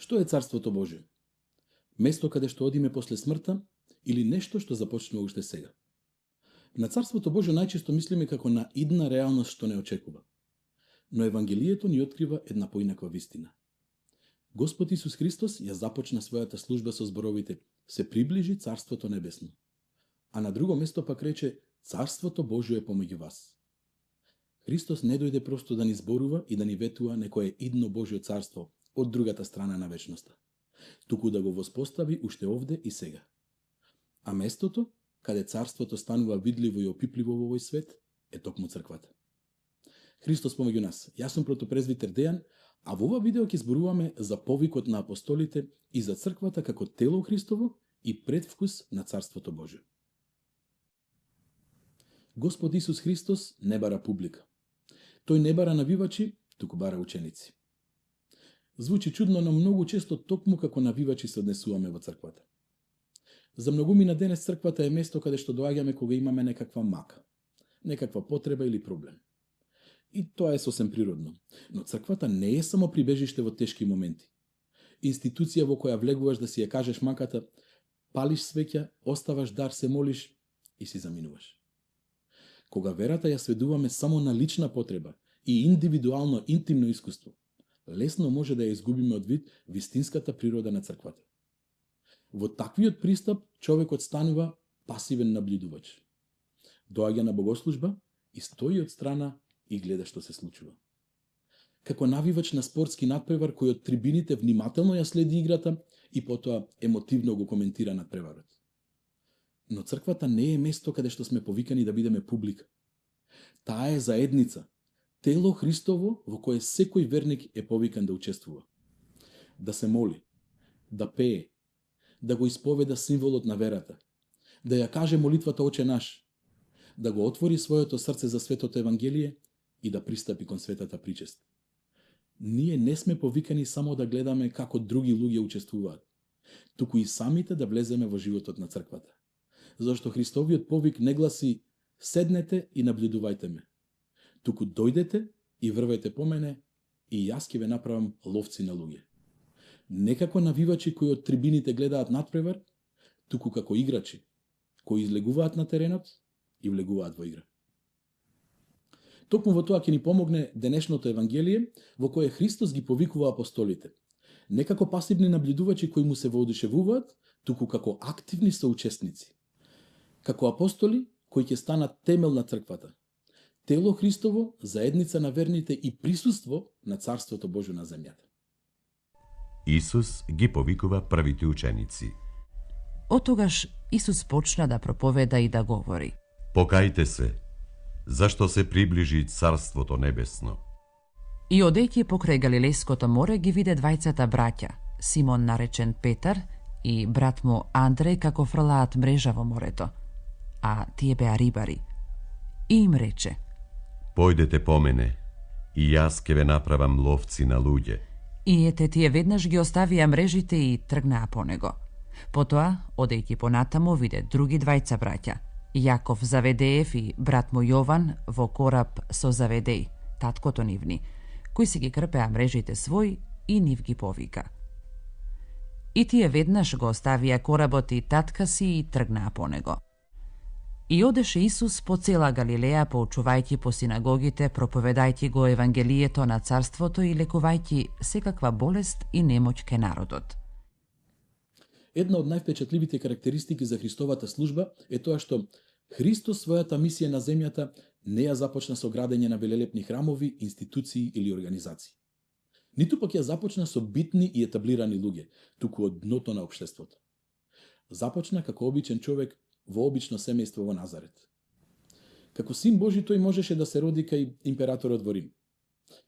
Што е Царството Божие? Место каде што одиме после смртта или нешто што започнува уште сега? На Царството Божие најчесто мислиме како на идна реалност што не очекува. Но Евангелието ни открива една поинаква вистина. Господ Исус Христос ја започна својата служба со зборовите „Се приближи Царството Небесно“, а на друго место пак рече „Царството Божие е помеѓу вас“. Христос не дојде просто да ни зборува и да ни ветува некое идно Божјо царство од другата страна на вечноста, туку да го воспостави уште овде и сега. А местото, каде царството станува видливо и опипливо во овој свет, е токму црквата. Христос помеѓу нас. Јас сум протопрезвитер Дејан, а во ова видео ќе зборуваме за повикот на апостолите и за црквата како тело Христово и предвкус на Царството Божие. Господ Исус Христос не бара публика. Тој не бара навивачи, туку бара ученици. Звучи чудно, но многу често токму како навивачи се однесуваме во црквата. За многумина денес црквата е место каде што доаѓаме кога имаме некаква мака, некаква потреба или проблем. И тоа е сосем природно. Но црквата не е само прибежиште во тешки моменти. Институција во која влегуваш да си ја кажеш маката, палиш свеќа, оставаш дар, се молиш и си заминуваш. Кога верата ја сведуваме само на лична потреба и индивидуално, интимно искуство, лесно може да ја изгубиме од вид вистинската природа на црквата. Во таквиот пристап човекот станува пасивен наблюдувач. Доаѓа на богослужба и стои од страна и гледа што се случува. Како навивач на спортски надпревар кој од трибините внимателно ја следи играта и потоа емотивно го коментира надпреварот. Но црквата не е место каде што сме повикани да бидеме публика. Таа е заедница, тело Христово во кое секој верник е повикан да учествува. Да се моли, да пее, да го исповеда символот на верата, да ја каже молитвата Оче наш, да го отвори своето срце за светото Евангелие и да пристапи кон светата причест. Ние не сме повикани само да гледаме како други луѓе учествуваат, туку и самите да влеземе во животот на црквата. Зашто Христовиот повик не гласи седнете и наблюдувајте ме, туку дојдете и врвајте по мене и јас ќе ве направам ловци на луѓе. Не како навивачи кои од трибините гледаат надпревар, туку како играчи кои излегуваат на теренот и влегуваат во игра. Токму во тоа ќе ни помогне денешното Евангелие во кое Христос ги повикува апостолите, не како пасивни наблюдувачи кои му се воодушевуваат, туку како активни соучесници. Како апостоли кои ќе станат темел на црквата, тело Христово, заедница на верните и присуство на Царството Божие на земјата. Исус ги повикува првите ученици. Оттогаш Исус почна да проповеда и да говори. Покајте се, зашто се приближи Царството Небесно. И одејќи покрај Галилејското море ги виде двајцата браќа, Симон наречен Петар и брат му Андреј како фрлаат мрежа во морето, а тие беа рибари. И им рече: Појдете по мене, и јас ќе ве направам ловци на луѓе. И ете тие веднаш ги оставија мрежите и тргнаа по него. Потоа, одејќи понатаму, виде други двајца браќа, Јаков Заведеев и брат му Јован во кораб со Заведеј, таткото нивни, кои си ги крпеа мрежите свој и нив ги повика. И тие веднаш го оставија коработ и татка си и тргнаа по него. И одеше Исус по цела Галилеја, поучувајќи по синагогите, проповедајќи го Евангелието на Царството и лекувајќи секаква болест и немоќ ке народот. Една од највпечатливите карактеристики за Христовата служба е тоа што Христос својата мисија на земјата не ја започна со градење на велелепни храмови, институции или организации. Ниту пак ја започна со битни и етаблирани луѓе, туку од дното на општеството. Започна како обичен човек во обично семејство во Назарет. Како син Божи тој можеше да се роди кај императорот во Рим,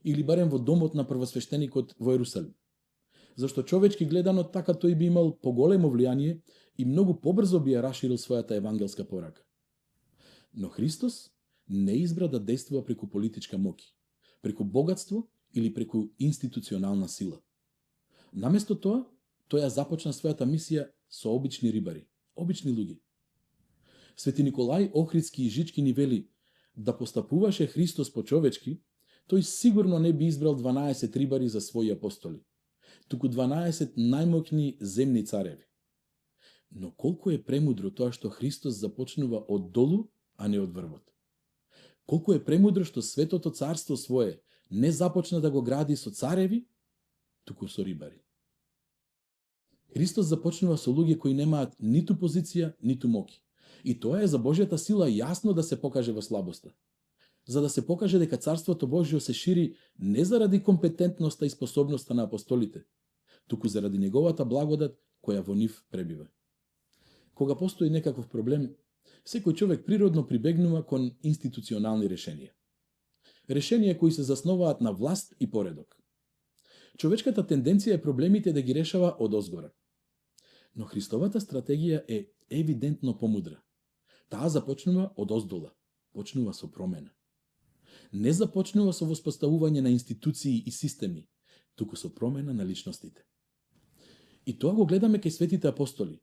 или барем во домот на првосвештеникот во Ерусалим. Зашто човечки гледано така тој би имал поголемо влијание и многу побрзо би ја расширил својата евангелска порака. Но Христос не избра да действува преку политичка моќ, преку богатство или преку институционална сила. Наместо тоа, тој ја започна својата мисија со обични рибари, обични луѓе. Свети Николај Охридски и Жички ни вели, да постапуваше Христос по човечки, тој сигурно не би избрал 12 рибари за своји апостоли, туку 12 најмоќни земни цареви. Но колку е премудро тоа што Христос започнува од долу, а не од врвот. Колку е премудро што светото царство свое не започна да го гради со цареви, туку со рибари. Христос започнува со луѓе кои немаат ниту позиција, ниту моќ. И тоа е за Божјата сила јасно да се покаже во слабоста. За да се покаже дека Царството Божјо се шири не заради компетентноста и способноста на апостолите, туку заради неговата благодат која во нив пребива. Кога постои некаков проблем, секој човек природно прибегнува кон институционални решенија. Решенија кои се засноваат на власт и поредок. Човечката тенденција е проблемите да ги решава од озгора. Но Христовата стратегија е евидентно помудра. Таа започнува од оздола, почнува со промена. Не започнува со воспоставување на институции и системи, туку со промена на личностите. И тоа го гледаме кај светите апостоли.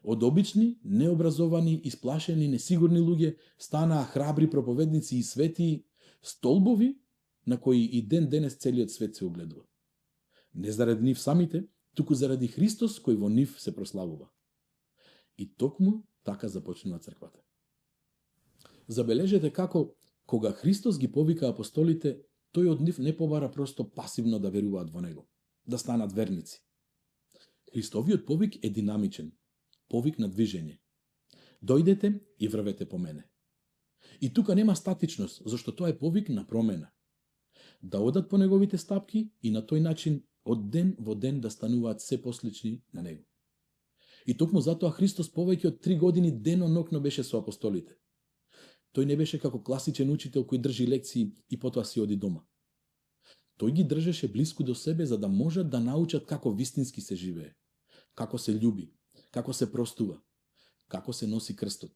Од обични, необразовани, исплашени, несигурни луѓе станаа храбри проповедници и светии, столбови на кои и ден денес целиот свет се огледува. Не заради нив самите, туку заради Христос кој во нив се прославува. И токму така започнува црквата. Забележете како, кога Христос ги повика апостолите, тој од нив не побара просто пасивно да веруваат во него, да станат верници. Христовиот повик е динамичен, повик на движење. Дојдете и врвете по мене. И тука нема статичност, зашто тоа е повик на промена. Да одат по неговите стапки и на тој начин од ден во ден да стануваат се послични на него. И токму затоа Христос повеќе од 3 години денонокно беше со апостолите. Тој не беше како класичен учител кој држи лекции и потоа си оди дома. Тој ги држеше блиску до себе за да можат да научат како вистински се живее, како се љуби, како се простува, како се носи крстот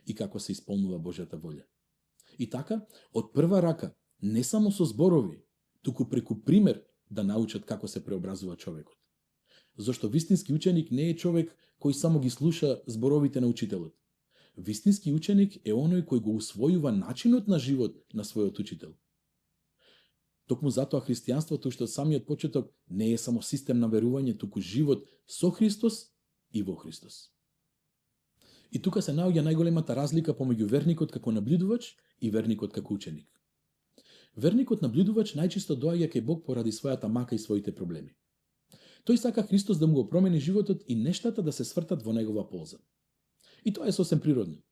и како се исполнува Божјата волја. И така, од прва рака, не само со зборови, туку преку пример да научат како се преобразува човекот. Зошто вистински ученик не е човек кој само ги слуша зборовите на учителот. Вистински ученик е оној кој го усвојува начинот на живот на својот учител. Токму затоа христијанството уште од самиот почеток не е само систем на верување, туку живот со Христос и во Христос. И тука се наоѓа најголемата разлика помеѓу верникот како наблюдувач и верникот како ученик. Верникот наблюдувач најчесто доаѓа кај Бог поради својата мака и своите проблеми. Тој сака Христос да му го промени животот и нештата да се свртат во негова полза. И тоа е сосем природно.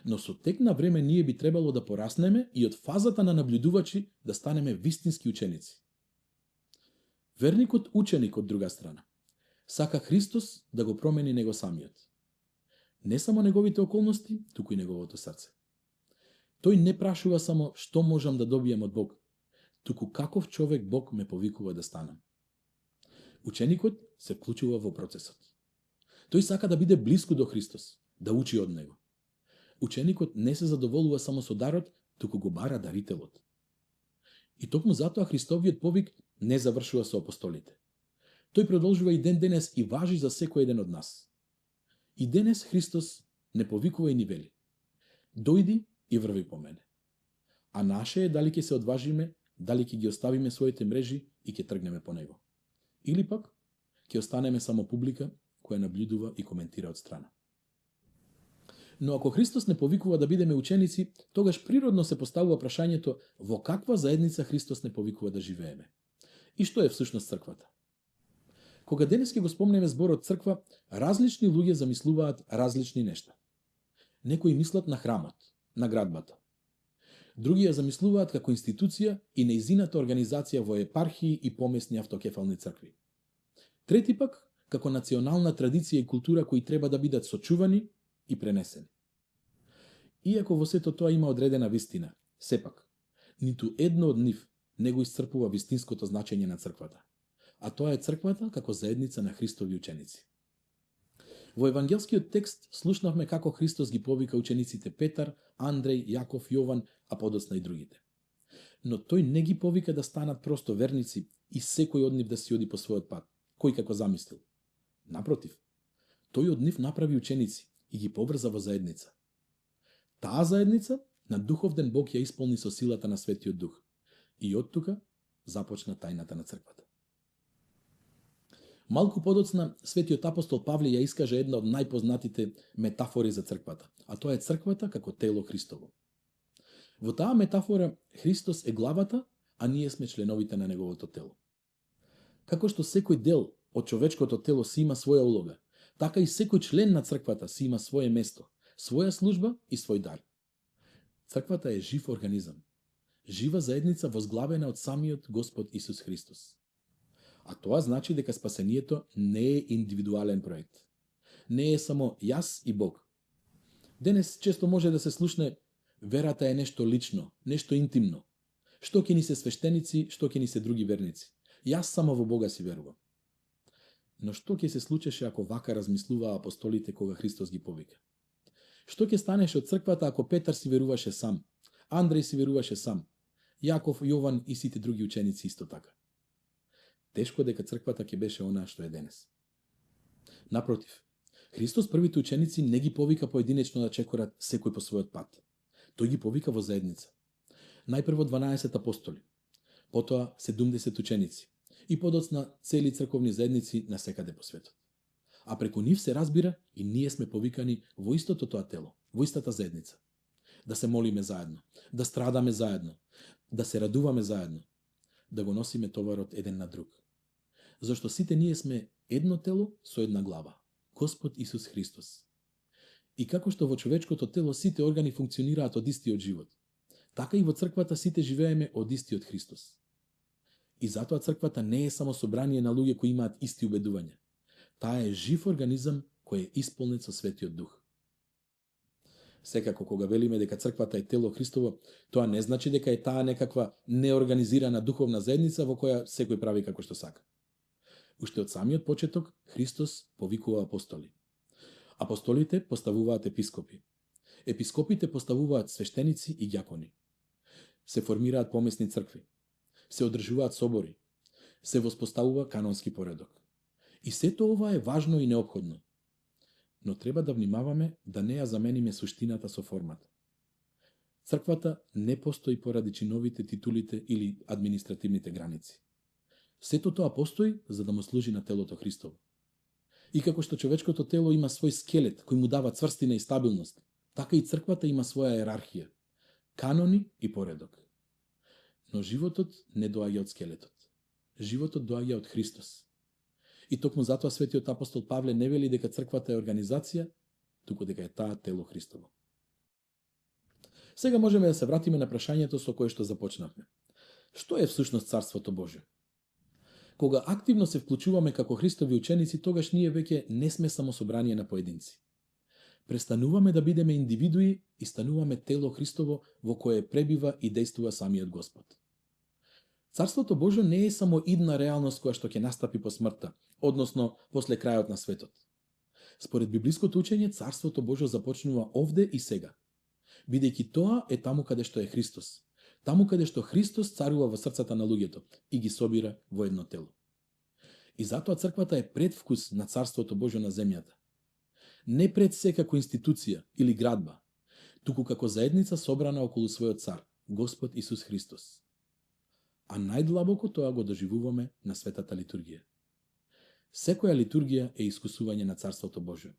Но со тек на време ние би требало да пораснеме и од фазата на наблюдувачи да станеме вистински ученици. Верникот ученик од друга страна сака Христос да го промени него самиот. Не само неговите околности, туку и неговото срце. Тој не прашува само што можам да добијам од Бог, туку каков човек Бог ме повикува да станам. Ученикот се вклучува во процесот. Тој сака да биде блиску до Христос, да учи од него. Ученикот не се задоволува само со дарот, туку го бара дарителот. И токму затоа Христовиот повик не завршува со апостолите. Тој продолжува и ден денес и важи за секој еден од нас. И денес Христос не повикува и ни вели: дојди и врви по мене. А наше е дали ќе се одважиме, дали ќе ги оставиме своите мрежи и ќе тргнеме по него. Или пак ќе останеме само публика која наблюдува и коментира од страна. Но ако Христос не повикува да бидеме ученици, тогаш природно се поставува прашањето во каква заедница Христос не повикува да живееме. И што е всушност црквата? Кога денес ќе го спомнеме зборот црква, различни луѓе замислуваат различни нешта. Некои мислат на храмот, на градбата. Други ја замислуваат како институција и нејзината организација во епархии и помесни автокефални цркви. Трети пак како национална традиција и култура кои треба да бидат сочувани и пренесени. Иако во сето тоа има одредена вистина, сепак, ниту едно од нив не го исцрпува вистинското значење на црквата, а тоа е црквата како заедница на Христови ученици. Во евангелскиот текст слушнавме како Христос ги повика учениците Петар, Андреј, Јаков, Јован, а подоцна и другите. Но тој не ги повика да станат просто верници и секој од нив да си оди по својот пат, кој како замислил. Напротив, тој од нив направи ученици и ги поврза во заедница. Таа заедница на духов ден Бог ја исполни со силата на Светиот Дух и од тука започна тајната на црквата. Малку подоцна, светиот апостол Павле ја искаже една од најпознатите метафори за црквата, а тоа е црквата како тело Христово. Во таа метафора, Христос е главата, а ние сме членовите на неговото тело. Како што секој дел од човечкото тело си има своја улога, така и секој член на црквата си има свое место, своја служба и свој дар. Црквата е жив организам, жива заедница возглавена од самиот Господ Исус Христос. А тоа значи дека спасението не е индивидуален проект. Не е само јас и Бог. Денес често може да се слушне верата е нешто лично, нешто интимно. Што ќе ни се свештеници, што ќе ни се други верници. Јас само во Бога си верувам. Но што ќе се случеше ако вака размислуваа апостолите кога Христос ги повика? Што ќе станеше од црквата ако Петар си веруваше сам, Андреј си веруваше сам, Јаков, Јован и сите други ученици исто така? Тешко дека црквата ќе беше онаа што е денес. Напротив, Христос првите ученици не ги повика поединечно да чекорат секој по својот пат. Тој ги повика во заедница. Најпрво 12 апостоли, потоа 70 ученици и подоцна цели црковни заедници на секаде по светот. А преку нив се разбира и ние сме повикани во истото тоа тело, во истата заедница. Да се молиме заедно, да страдаме заедно, да се радуваме заедно, да го носиме товарот еден на друг. Зашто сите ние сме едно тело со една глава, Господ Исус Христос. И како што во човечкото тело сите органи функционираат од истиот живот, така и во црквата сите живееме од истиот Христос. И затоа црквата не е само собрание на луѓе кои имаат исти убедувања. Таа е жив организам кој е исполнет со Светиот Дух. Секако кога велиме дека црквата е тело Христово, тоа не значи дека е таа некаква неорганизирана духовна заедница во која секој прави како што сака. Уште од самиот почеток Христос повикува апостоли. Апостолите поставуваат епископи. Епископите поставуваат свештеници и ѓакони. Се формираат помесни цркви. Се одржуваат собори. Се воспоставува канонски поредок. И сето ова е важно и неопходно. Но треба да внимаваме да не ја замениме суштината со формата. Црквата не постои поради чиновите, титулите или административните граници. Сето тоа постои за да му служи на телото Христово. И како што човечкото тело има свој скелет кој му дава цврстина и стабилност, така и црквата има своја иерархија, канони и поредок. Но животот не доаѓа од скелетот. Животот доаѓа од Христос. И токму затоа светиот апостол Павле не вели дека црквата е организација, туку дека е таа тело Христово. Сега можеме да се вратиме на прашањето со кое што започнавме. Што е всушност Царството Божјо? Кога активно се вклучуваме како Христови ученици, тогаш ние веќе не сме само собрание на поединци. Престануваме да бидеме индивидуи и стануваме тело Христово во кое пребива и действува самиот Господ. Царството Божјо не е само идна реалност која што ќе настапи по смртта, односно после крајот на светот. Според библиското учење, Царството Божјо започнува овде и сега, бидејќи тоа е таму каде што е Христос, таму каде што Христос царува во срцата на луѓето и ги собира во едно тело. И затоа црквата е предвкус на Царството Божјо на земјата. Не пред се како институција или градба, туку како заедница собрана околу својот цар, Господ Исус Христос. А најдлабоко тоа го доживуваме на светата литургија. Секоја литургија е искусување на Царството Божјо.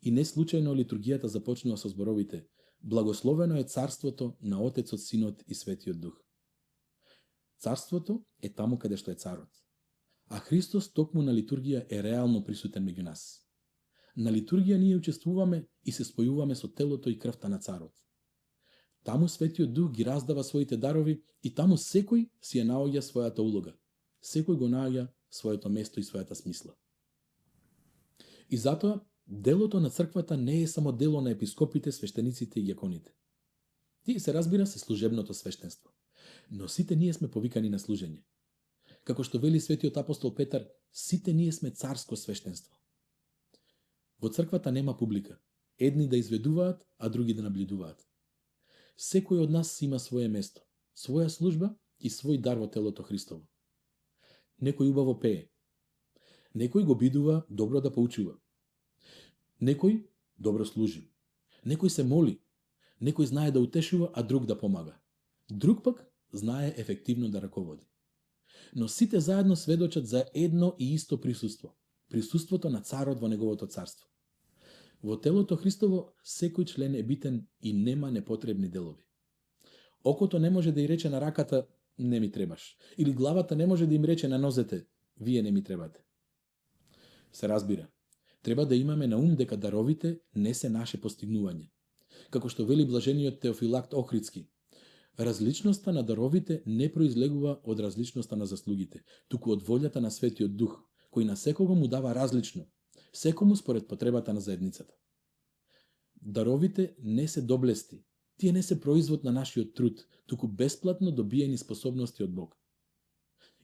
И не случајно литургијата започнува со зборовите: Благословено е Царството на Отецот, Синот и Светиот Дух. Царството е таму каде што е царот. А Христос токму на литургија е реално присутен меѓу нас. На литургија ние учествуваме и се спојуваме со телото и крвта на царот. Таму Светиот Дух ги раздава своите дарови и таму секој си ја наоѓа својата улога. Секој го наоѓа своето место и својата смисла. И затоа, делото на црквата не е само дело на епископите, свештениците и ѓаконите. Тие се разбира се служебното свештенство. Но сите ние сме повикани на служење. Како што вели светиот апостол Петар, сите ние сме царско свештенство. Во црквата нема публика. Едни да изведуваат, а други да наблюдуваат. Секој од нас има свое место, своја служба и свој дар во телото Христово. Некој убаво пее. Некој го бидува добро да поучува. Некој добро служи. Некој се моли. Некој знае да утешува, а друг да помага. Друг пак знае ефективно да раководи. Но сите заедно сведочат за едно и исто присуство. Присуството на царот во неговото царство. Во телото Христово секој член е битен и нема непотребни делови. Окото не може да ја рече на раката не ми требаш, или главата не може да им рече на нозете вие не ми требате. Се разбира, треба да имаме на ум дека даровите не се наше постигнување. Како што вели блажениот Теофилакт Охридски, различноста на даровите не произлегува од различноста на заслугите, туку од волјата на Светиот Дух, кој на секого му дава различно, секому според потребата на заедницата. Даровите не се доблести, тие не се производ на нашиот труд, туку бесплатно добиени способности од Бог.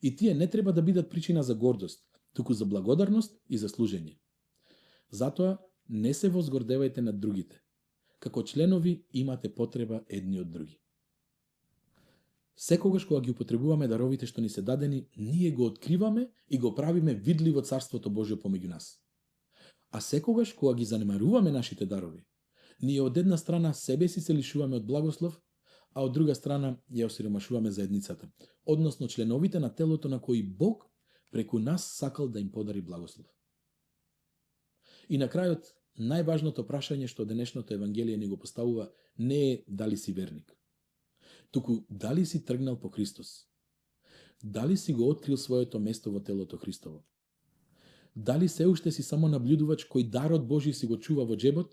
И тие не треба да бидат причина за гордост, туку за благодарност и за служење. Затоа не се возгордевајте над другите. Како членови имате потреба едни од други. Секогаш кога ги употребуваме даровите што ни се дадени, ние го откриваме и го правиме видливо Царството Божјо помеѓу нас. А секогаш кога ги занемаруваме нашите дарови, ние од една страна себе си се лишуваме од благослов, а од друга страна ја осиромашуваме заедницата, односно членовите на телото на кои Бог преку нас сакал да им подари благослов. И на крајот, најважното прашање што денешното Евангелие ни го поставува не е дали си верник, туку дали си тргнал по Христос. Дали си го открил своето место во телото Христово? Дали се уште си само наблюдувач кој дарот Божи си го чува во джебот,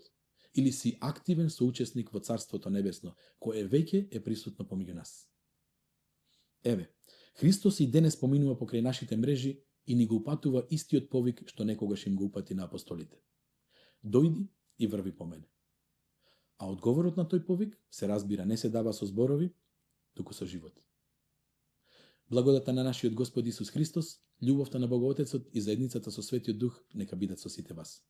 или си активен соучесник во Царството Небесно, кое веќе е присутно помеѓу нас? Еве, Христос и денес поминува покрај нашите мрежи и ни го упатува истиот повик што некогаш им го упати на апостолите. Дојди и врви по мене. А одговорот на тој повик, се разбира, не се дава со зборови, туку со живот. Благодата на нашиот Господ Исус Христос, љубовта на Бога Отецот и заедницата со Светиот Дух нека бидат со сите вас.